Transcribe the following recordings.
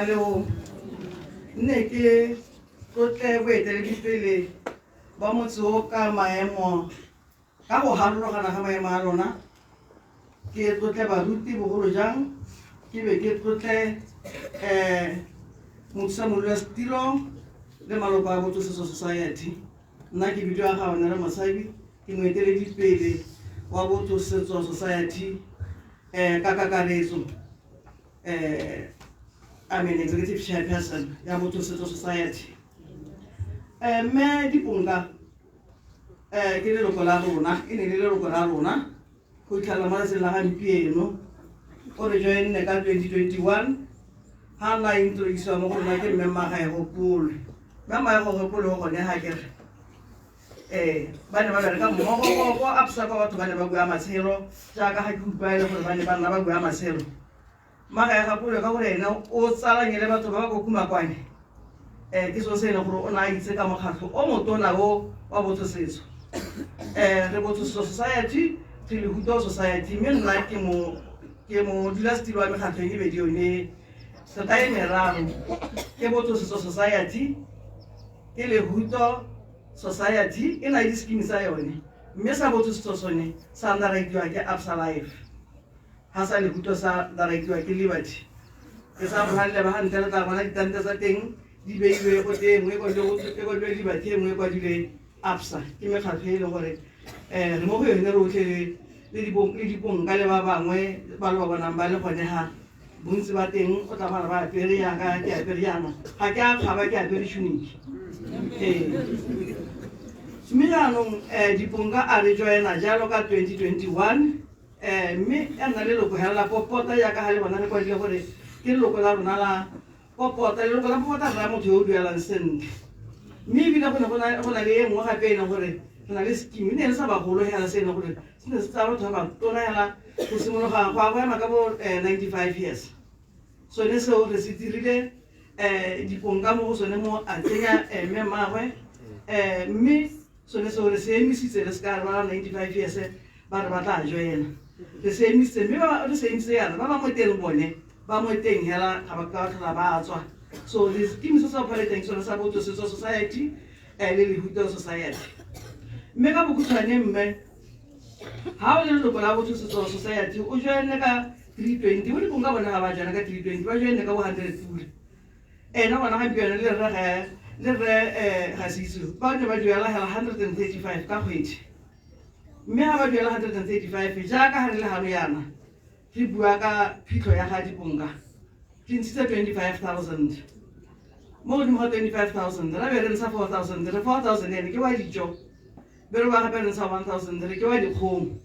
leo nne ke tlotle boeteledipele ba motse o ka maemo ka go harologana ga maemo a lona ke tlotle baruti bogolo jang ke be ke tlotle um mothusa modulasetilo le maloko a Botho Setso Society. Nna ke bidiwa ga one re Mosabi, ke moeteledipele wa Botho Setso Society um ka kakaretso. I'm an executive chairperson ya Botho Setso Society. Mme Diponka ke leloko la rona, e ne le leloko la rona go fitlhelela mo letsatsing la gampieno. O re joinne ka 2021 ga nna introduciwa mo go rona ke mme Mmagaegopolwe. Mme Mmagaegopolwe o gone ga kere ba ne ba bereka mmogo ko Absa kwa batho ba ne ba bua matshelo jaaka ga ke utlwa e le gore ba ne ba nna ba bua matshelo. Mmagaegopolwe ka gore ene o tsalanye le batho ba ba ko Kumakwane ke selo se e leng gore o ne a itse ka mokgatlho o motona o wa Botho Setso. Re Botho Setso Society, re Lehuto Society, mme nna ke mo ke mo dulasetilo wa mekgatlho e mebedi yone tota e meraro ke Botho Setso Society, ke Lehuto Society e na le di-scheme tsa yone, mme sa Botho Setso sone sa underwritiwa ke Absa Life, ga sa Lehuto sa underwritiwa ke Liberty. Ke sa gore ga le leba gantle re tla bona ditante tsa teng di beilwe go te nngwe e kwadilwe Liberty, e nngwe e kwadilwe Absa. Ke mekgatlho e leng gore re mo go yone rotlhe le diponka le ba bangwe ba le ba bonang ba le gone ga bontsi ba teng o tla bona ba apere yaka ke apere yana, ga ke a kgaba ke apere tunic. Ee, mme jaanong Diponka a re joina jalo ka 2021 mme ya nna leloko hela la popota jaaka ga le bona re kwadile gore ke leloko la rona la popota. Leloko la popota rra motho yo o duelang sentle, mme ebile go ne go na le e nngwe gape e leng gore re na le scheme e ne e le sa bagolo hela se e leng gore se ne se tsaya batho ba ba tona hela go simologa go a go ema ka bo 95 years. Sone seo re se dirile Diponka mo go sone mo a tsenya mme mmaagwe mme sone seo re se emisitse re se ka re ba 95 years ba re ba tla joina, re se emisitse mme re se emisitse yana ba ba mo teng bone ba mo teng hela ga ba ka tlhola ba tswa. So the scheme se se operating sone sa Botho Setso Society le Lehuto Society. Mme ka bokhutshwane mme ga o le leloko la Botho Setso Society o joine ka 320, bo Diponka bone ga ba joina ka 320, ba joine ka bo 100 pula. Ena gona gampieno le rre ga le rre Gasitso ba ne ba duela hela 135 ka kgwedi, mme ga ba duela 135 jaaka ga re le gano yana re bua ka phitlho ya ga Diponka re ntshitse 25,000. Mo godimo ga 25,000 ra be re ntsha 4,000, re 4,000 ene ke wa dijo, be re ba gape re ntsha 1,000 re ke wa dikgomo.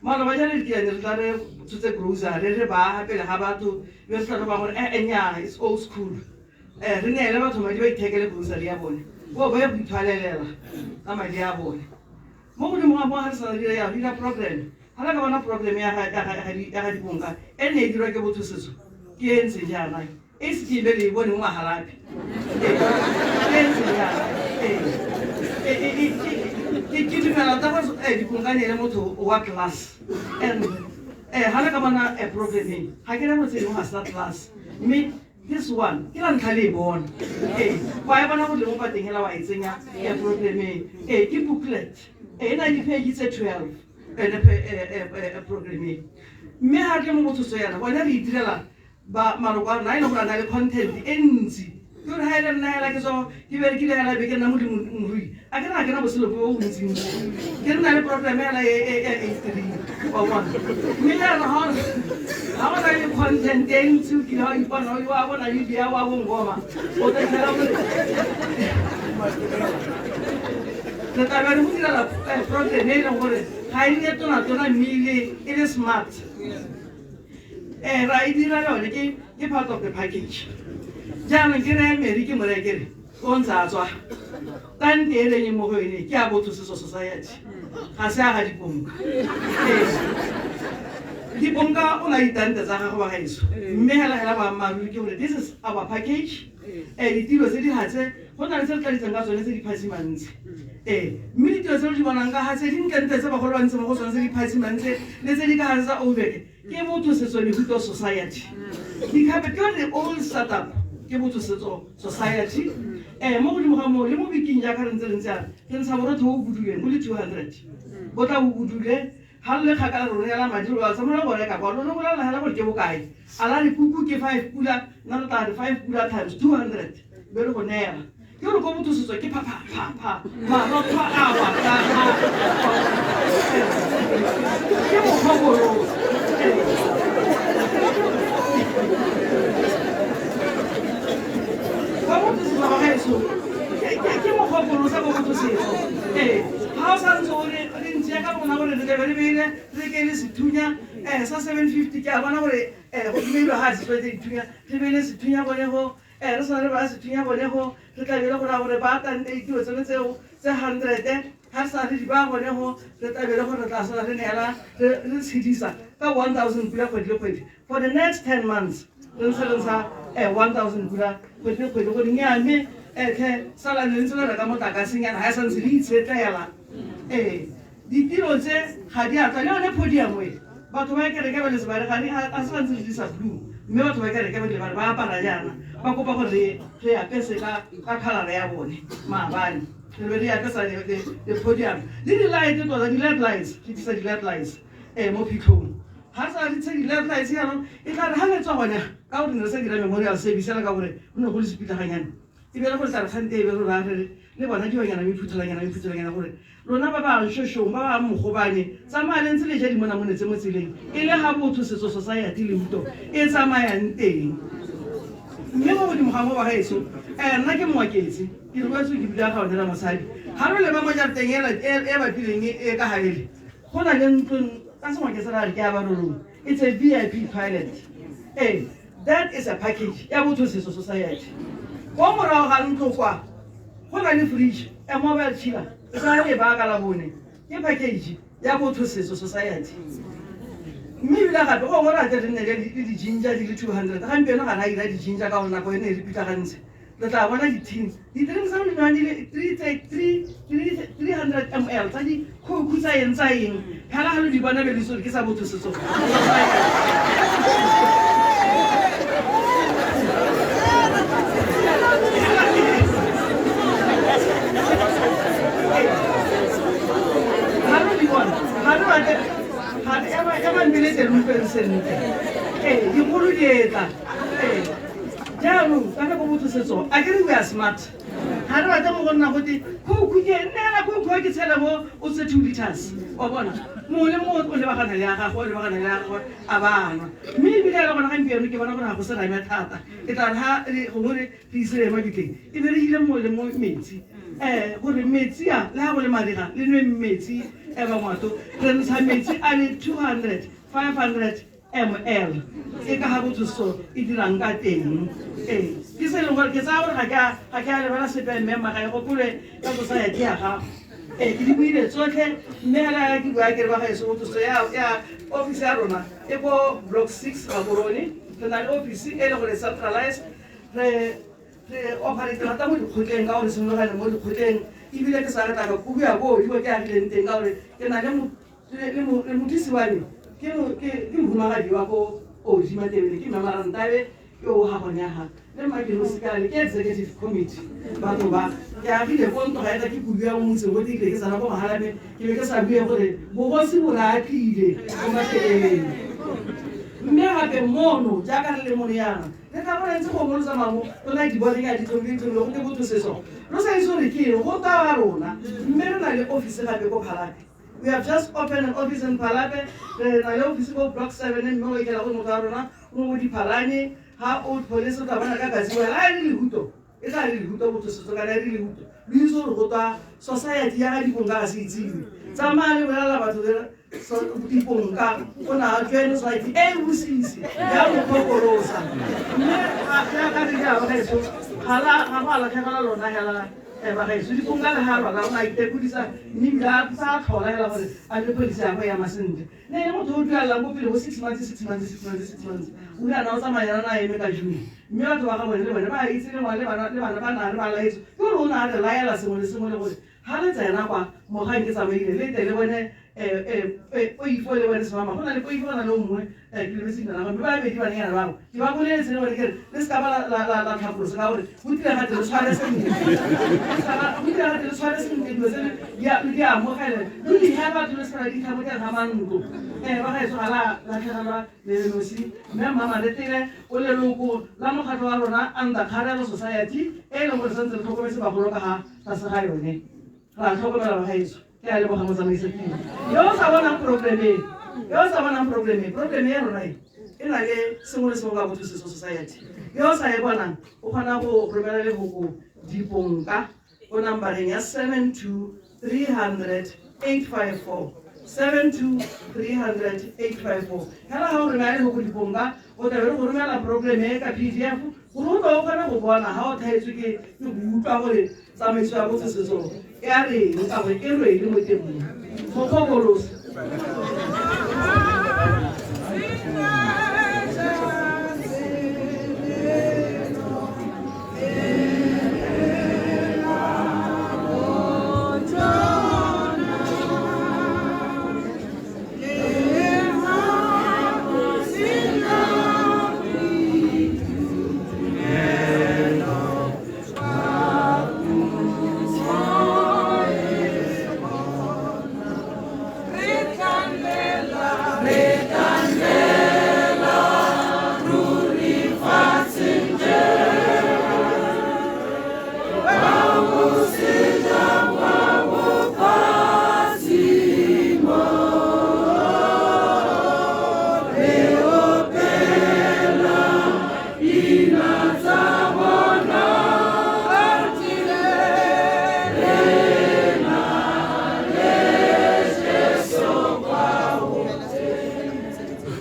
Maloba jale dikiane re tla re tshotse grocery re ba pele ga batho be re tla ba gore eh nya it's old school, re neele batho madi ba ithekele grocery ya bone bo ba ye go ithwalelela ka madi a bone. Mo godimo ga moo ga re sa dira ya dira program ga la ka bona program ya ga Diponka e ne e dirwa ke Botho Setso ke e ntseng jaana e se ke be le e bone mo Mahalapye e ntseng jaana. Ke dumela ta gore Diponka ne e le motho wa class and ga le ka bona program e ga ke re go tse dingwe ga se class, mme this one ke la ntlha le e bona. Ee, wa e bona gore le mo pateng hela wa e tsenya program e. Ee, ke booklet e na le di-page tse 12 ene program e. Mme ga tle mo Botho Setso yana gone re itirela ba maloko a rona a e leng gore a na le content e ntsi. Ke gore ga e le nna hela ke tswa ke berekile hela be ke nna modimo morui a ke re ga ke na botshelo bo bontsintsi, ke re na le program hela e e wa bona. Mme jaanong ga go na le content e ntsi o kile wa ipona wa bona Namibia wa bongoma o tla fitlhela gore re tla be re go direla program e leng gore ga e nne tona-tona mme e le smart. Ra e dira yone ke part of the package. Jaanong ke reye Mary ke mo reye ke re o ntse a tswa tante e leng mo go yone ke a Botho Setso Society, ga se a ga Diponka. Diponka o na ditante tsa gagwe ba gaetsho, mme hela hela boammaaruri ke gore this is our package. Ditilo tse di gatse go na le tse re tladitseng ka tsone tse di phatsimantse. Ee, mme ditilo tse re di bonang ka ga tse dintlentle tse bagolo ba ntse mo go tsone tse di phatsimantse le tse di ka gare tsa Obeke ke Botho Setso Lehuto Society. Di-carpet ke the old setup. Ke Botho Setso Society. Mo godimo ga moo, le mo biking jaaka re ntse re ntse yana, re ntsha borotho bo bo buduleng bo le 200. Bo tla bo budule, ga lo le kgakala re romela madi, lo a tsamaya go reka kwa, lo re bolelela hela gore ke bokae. A la re kuku ke 5 pula, nna re tla re 5 pula times 200, be re go neela. Ke gore ko Botho Setso ke pha pha pha pha, marotho a wa ka ga, ke mokgokolosa. Kwa Botho Setso ba gaetsho, ke mokgokolosa ko Botho Setso. Ee, ga o santse o re re ntse ka rona gore re tlabe re beile re rekele sethunya sa 750, ke a bona gore go beilwe ga se tlwaetse dithunya, re beile sethunya gone go re swana le ba sethunya gone go re tla be le go raya gore ba tante ditiro tsone tseo tse 100. Ga re sa re di ba gone go re tla be le gore re tla sala re neela re tshedisa ka 1000 pula kgwedi le kgwedi for the next 10 months, re ntse re ntsha 1000 pula kgwedi le kgwedi gore nnyaa, mme tlhe sala le ntse le reka motlakasenyana ga e santse le itshetlela. Ee, ditiro tse ga di a tla le yone podium e. Batho ba kereke ba letse ba re ga se gantsi re dirisa blue, mme batho ba kereke ba dile ba re ba apara jaana, ba kopa gore re apese ka colour ya bone. Maabane re be re apesa le podium le di-light tota, di-led lights, re tlisa di-led lights mo phitlhong. Ga re sa re tse di-led lights jaanong, e tla re ga le tswa gone ka gore ne re sa dira memorial service fela ka gore go ne go le sepitlaganyane, e be le gore tla re kgante e be re raya re le bona dilonyana mephuthelanyana mephuthelanyana gore lona ba ba shoshong ba ba mogobane tsamaya le ntse le ja dimonamone tse mo tseleng e le ga Botho Setso Society le uto e tsamayang teng. Mme mo godimo ga mo, bagaetsho, nna ke Moaketse, ke ruetswe ke bula ga one la mosadi. Ga re leba mo jarateng ela e bapileng e ka gaele, go na le ntlo ka Sengwaketse ra re ke ya Barolong, it's a VIP toilet. Ee, that is a package ya Botho Setso Society. Ko morago ga ntlo kwa go na le fridge, a mobile chiller e sa re ba ka la bone, ke package ya Botho Setso Society. Mme ebile gape go gongwe re ate re nne le di-ginger di le 200. Gampieno ga re a ira di-ginger ka gore nako e ne e re pitlagantse. Re tla bona di-tin, di-drink tsa di nwang di le 300 ml tsa dikhouku tsa eng tsa eng fela, ga lo di bona be le itse gore ke sa Botho Setso Society. Ga lo di bona, ga re batle ga ema mpeletse re utlweng sentle. Ee, dikgolo di etla. Ee, jaanong ka nako Botho Setso a ke re we are smart. Ga re batle mo go nna gote khouku ke nneela khouku ke tshele mo o tse 2 liters wa bona. Mongwe le mongwe o lebagana le ya gagwe, o lebagana le ya gagwe a ba nwa. Mme ebile le gona gampieno ke bona gore ga go se rame thata, ke tla re ga gongwe re isele mabitleng e be re ile mongwe le mongwe metsi, gore metsi a le ga go le mariga le nweng metsi. Bangwato, re ntsha metsi a le 200 500 ml e ka ga Botho so e dirang ka teng. Ee, ke se e leng gore ke tsaya gore ga ke a lebala sepe. Mme mma ga e gopolwe ka society ya gago. Ee, ke di buile tsotlhe, mme hela ke bua ke re bagaetsho, Botho So ya office ya rona e ko Block 6 Gaborone. Re na le office e le gore centralize, re operate rata mo dikgotleng ka gore simologane mo dikgotleng. Ebile ke sa re tla ka kubu ya ko odiwa ke agileng teng ka gore ke na le modisi wa me, ke mohumagadi wa ko Odi Matebele, ke Mama Rantabe ke o ga gone ga le Mmakerosikale, ke executive committee. Batho ba ke agile ko ntlo ga eta ke kubu ya mo motseng o tekile ke tsena ko Magalame, ke be ke sa bue gore bogosi bo re atlile ko Matebeleng. Mme gape mono jaaka re le mono yana re tla bona ntse go mo lo tsamaya mo lona di bone ka ditlong ditlong go te Botho Setso, lo sa itse gore ke eng go twa rona. Mme re na le office gape ko Phalape. We have just opened an office in Phalape. Re na le office ko Block 7, mme o ikela go motho wa rona mo bo Diphalane ga Old Police, o tla bona ka katsiwa la e le lehuto, e tla le lehuto Botho Setso kana e le lehuto lo itse gore go twa society ya ga Diponka ga se itsiwe. Tsamaya le bolelela batho Diponka o ne a join society e e bosisi ya mokgokolosa. Mme jaaka re ja bagaetsho, ga go a latlhegela lona hela. Bagaetsho, Diponka le ga lwala o ne a itekodisa, mme ebile a sa tlhola hela gore a le policy ya go ema sentle. Ne e le motho o duelelang ko pele go 6 months, 6 months, 6 months, 6 months. O ile a na o tsamaya na eme ka June, mme batho ba ga bone le bone ba itse le le bana ba na re ba laetse ke gore o ne a re laela sengwe le sengwe le gore ga le tsena kwa mogang ke tsamaile le tle le bone. Poifo le bone semama go na le poifo go na le o mongwe ke lebetse leina la gagwe mme ba babedi banenyana bao ke ba boleletse le bone ke re le se ka ba la tlhapolosa ka gore go tlile gate le tshware sentle go tlile gate le tshware sentle dilo tse le di amogele lo dihe batho le se ka la ditlha mo teng ga mantlo ba gaetsho ga la latlhegelwa le le nosi mme Mmamaretele o leloko la mokgatlho wa rona Undercurrent Society e e leng gore santse re tlhokometse bagolo ka ga tlase ga yone ra tlhokomela bagaetsho. Ke a leboga motsamaisa tiro yo o sa bonang problem e, yo o sa bonang problem e, problem ya rona e e na le sengwe le sengwe ka Botho Setso Society. Yo o sa e bonang o kgona go romela lefoko diponka ko nambareng ya 72 300 854, 72 300 854. Fela ga o romela lefoko diponka o tlabe re go romela problem e ka PDF gore o tle o kgone go bona ga o tlhaetswe ke go utlwa gore tsamaiso ya Botho Setso e a reng ka gore e rwele mo teng mo mokgokolosa.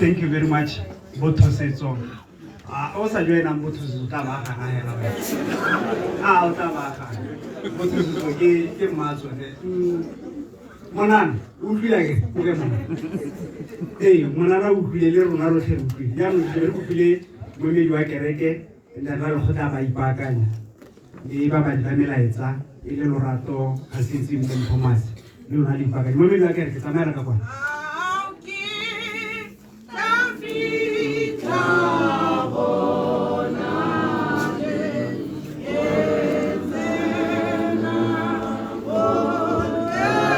Thank you very much, Bothosetso. A o sa joinang Bothosetso tla ba gana hela wena. A o tla ba gana. Bothosetso ke ke mmatsone. Monana, o utlwile ke o ke mona. Ee, monana o utlwile le rona rotlhe re utlwile. Jaanong re utlwile moemedi wa kereke le ba lekgotla ba ipaakanya le babadi ba melaetsa e le Lorato Gasetse Mpen Thomas le lona le ipaakanya. Moemedi wa kereke tsamaela ka kwana.